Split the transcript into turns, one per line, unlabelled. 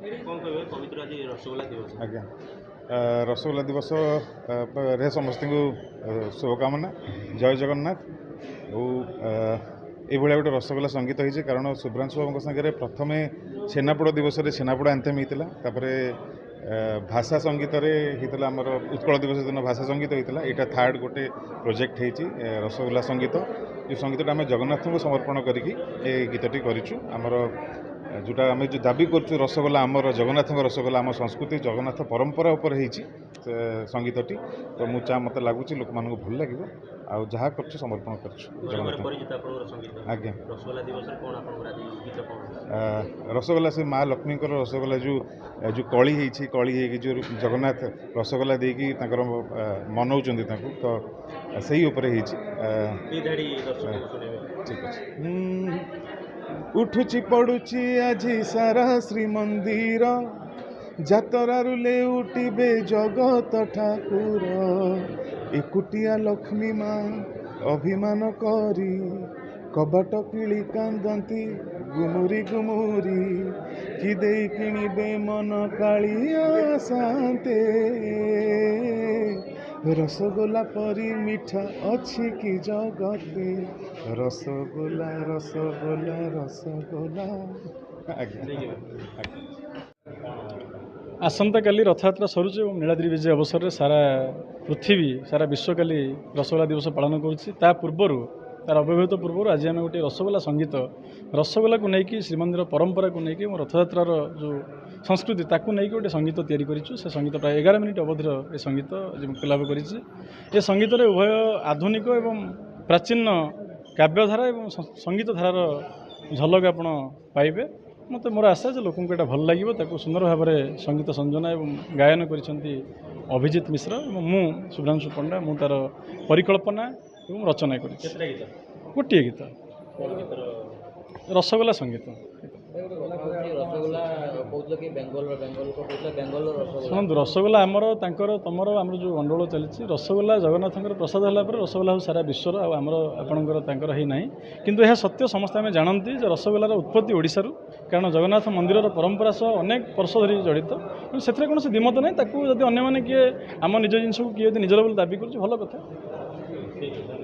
କ'ଣ କହିବେ? ପବିତ୍ର ଆଜି ରସଗୋଲା ଦିବସ।
ଆଜ୍ଞା, ରସଗୋଲା ଦିବସ ରେ ସମସ୍ତଙ୍କୁ ଶୁଭକାମନା, ଜୟ ଜଗନ୍ନାଥ। ଆଉ ଏଇଭଳିଆ ଗୋଟେ ରସଗୋଲା ସଙ୍ଗୀତ ହେଇଛି, କାରଣ ଶୁଭ୍ରାଂଶୁ ବାବୁଙ୍କ ସାଙ୍ଗରେ ପ୍ରଥମେ ଛେନାପୋଡ଼ ଦିବସରେ ଛେନାପୋଡ଼ ଆନ୍ଥେମ୍ ହେଇଥିଲା, ତାପରେ ଭାଷା ସଙ୍ଗୀତରେ ହେଇଥିଲା, ଆମର ଉତ୍କଳ ଦିବସ ଦିନ ଭାଷା ସଙ୍ଗୀତ ହେଇଥିଲା। ଏଇଟା ଥାର୍ଡ଼ ଗୋଟେ ପ୍ରୋଜେକ୍ଟ ହେଇଛି ରସଗୋଲା ସଙ୍ଗୀତ, ଯେଉଁ ସଙ୍ଗୀତଟା ଆମେ ଜଗନ୍ନାଥଙ୍କୁ ସମର୍ପଣ କରିକି ଏ ଗୀତଟି କରିଛୁ। ଆମର ଯେଉଁଟା ଆମେ ଯେଉଁ ଦାବି କରୁଛୁ, ରସଗୋଲା ଆମର ଜଗନ୍ନାଥଙ୍କ ରସଗୋଲା, ଆମ ସଂସ୍କୃତି ଜଗନ୍ନାଥ ପରମ୍ପରା ଉପରେ ହେଇଛି ସେ ସଙ୍ଗୀତଟି। ତ ମୁଁ ମୋତେ ଲାଗୁଛି ଲୋକମାନଙ୍କୁ ଭଲ ଲାଗିବ, ଆଉ ଯାହା କରୁଛୁ ସମର୍ପଣ କରୁଛୁ
ଘରେ ଘରେ
ଜଗନ୍ନାଥ।
ପରିଚିତ ଆପଣଙ୍କର ସଙ୍ଗୀତ।
ଆଜ୍ଞା।
ରସଗୋଲା ଦିବସରେ କ'ଣ ଆପଣଙ୍କର ଆଜି ଗୀତ କ'ଣ?
ରସଗୋଲା, ସେ ମା ଲକ୍ଷ୍ମୀଙ୍କର ରସଗୋଲା ଯେଉଁ କଳି ହେଇଛି, କଳି ହେଇକି ଯେଉଁ ଜଗନ୍ନାଥ ରସଗୋଲା ଦେଇକି ତାଙ୍କର ମନଉଛନ୍ତି ତାଙ୍କୁ, ତ ସେଇ ଉପରେ ହେଇଛି।
ଦି ଧାଡ଼ି ଦର୍ଶକଙ୍କୁ ଶୁଣେଇବେ?
ଠିକ୍ ଅଛି। ଉଠୁଛି ପଡୁଛି ଆଜି ସାରା ଶ୍ରୀମନ୍ଦିର, ଯାତରାରୁ ଲେଉଟିବେ ଜଗତ ଠାକୁର। ଏକୁଟିଆ ଲକ୍ଷ୍ମୀ ମା ଅଭିମାନ କରି କବାଟ କିଳି କାନ୍ଦନ୍ତି ଗୁମୁରି ଗୁମୁରି, କି ଦେଇ କିଣିବେ ମନ କାଳିଆ ସାନ୍ତେ, ରସଗୋଲା ପରି ମିଠା ଅଛି କି ଜଗତେ? ରସଗୋଲା, ରସଗୋଲା, ରସଗୋଲା। ଆଜ୍ଞା, ଆଜ୍ଞା।
ଆସନ୍ତାକାଲି ରଥଯାତ୍ରା ସରୁଛି ଏବଂ ନୀଳାଦ୍ରି ବିଜେ ଅବସରରେ ସାରା ପୃଥିବୀ, ସାରା ବିଶ୍ୱ କାଲି ରସଗୋଲା ଦିବସ ପାଳନ କରୁଛି। ତା ପୂର୍ବରୁ, ତାର ଅବ୍ୟବହିତ ପୂର୍ବରୁ ଆଜି ଆମେ ଗୋଟିଏ ରସଗୋଲା ସଙ୍ଗୀତ, ରସଗୋଲାକୁ ନେଇକି, ଶ୍ରୀମନ୍ଦିର ପରମ୍ପରାକୁ ନେଇକି ଏବଂ ରଥଯାତ୍ରାର ଯେଉଁ ସଂସ୍କୃତି ତାକୁ ନେଇକି ଗୋଟେ ସଙ୍ଗୀତ ତିଆରି କରିଛୁ। ସେ ସଙ୍ଗୀତ ପ୍ରାୟ 11 ମିନିଟ୍ ଅବଧିର ଏ ସଙ୍ଗୀତ ଆଜି ମୁକ୍ତିଲାଭ କରିଛି। ଏ ସଙ୍ଗୀତରେ ଉଭୟ ଆଧୁନିକ ଏବଂ ପ୍ରାଚୀନ କାବ୍ୟଧାରା ଏବଂ ସଙ୍ଗୀତ ଧାରାର ଝଲକ ଆପଣ ପାଇବେ। ମୋତେ ମୋର ଆଶା ଯେ ଲୋକଙ୍କୁ ଏଇଟା ଭଲ ଲାଗିବ। ତାକୁ ସୁନ୍ଦର ଭାବରେ ସଙ୍ଗୀତ ସଂଯୋଜନା ଏବଂ ଗାୟନ କରିଛନ୍ତି ଅଭିଜିତ ମିଶ୍ର ଏବଂ ମୁଁ ଶୁଭ୍ରାଂଶୁ ପଣ୍ଡା, ମୁଁ ତା'ର ପରିକଳ୍ପନା ଏବଂ ରଚନା କରିଛି।
କେତେଟା ଗୀତ?
ଗୋଟିଏ ଗୀତ।
କ'ଣ ଗୀତର?
ରସଗୋଲା ସଙ୍ଗୀତ।
ରସଗୋଲା କହୁଥିଲେ କି ବେଙ୍ଗଲର, ବେଙ୍ଗଲ ଲୋକ କହୁଥିଲେ ବେଙ୍ଗଲର ରସଗୋଲା।
ଶୁଣନ୍ତୁ, ରସଗୋଲା ଆମର, ତାଙ୍କର, ତମର, ଆମର ଯେଉଁ ଗଣ୍ଡଗୋଳ ଚାଲିଛି, ରସଗୋଲା ଜଗନ୍ନାଥଙ୍କର ପ୍ରସାଦ ହେଲା ପରେ ରସଗୋଲା ହେଉଛି ସାରା ବିଶ୍ୱର, ଆଉ ଆମର, ଆପଣଙ୍କର, ତାଙ୍କର ହେଇନାହିଁ। କିନ୍ତୁ ଏହା ସତ୍ୟ, ସମସ୍ତେ ଆମେ ଜାଣନ୍ତି ଯେ ରସଗୋଲାର ଉତ୍ପତ୍ତି ଓଡ଼ିଶାରୁ, କାରଣ ଜଗନ୍ନାଥ ମନ୍ଦିରର ପରମ୍ପରା ସହ ଅନେକ ବର୍ଷ ଧରି ଜଡ଼ିତ। ତେଣୁ ସେଥିରେ କୌଣସି ଦ୍ୱିମତ ନାହିଁ। ତାକୁ ଯଦି ଅନ୍ୟମାନେ କିଏ ଆମ ନିଜ ଜିନିଷକୁ କିଏ ଯଦି ନିଜର ବୋଲି ଦାବି କରୁଛି, ଭଲ କଥା।
ଠିକ୍ ଅଛି, ଧନ୍ୟବାଦ।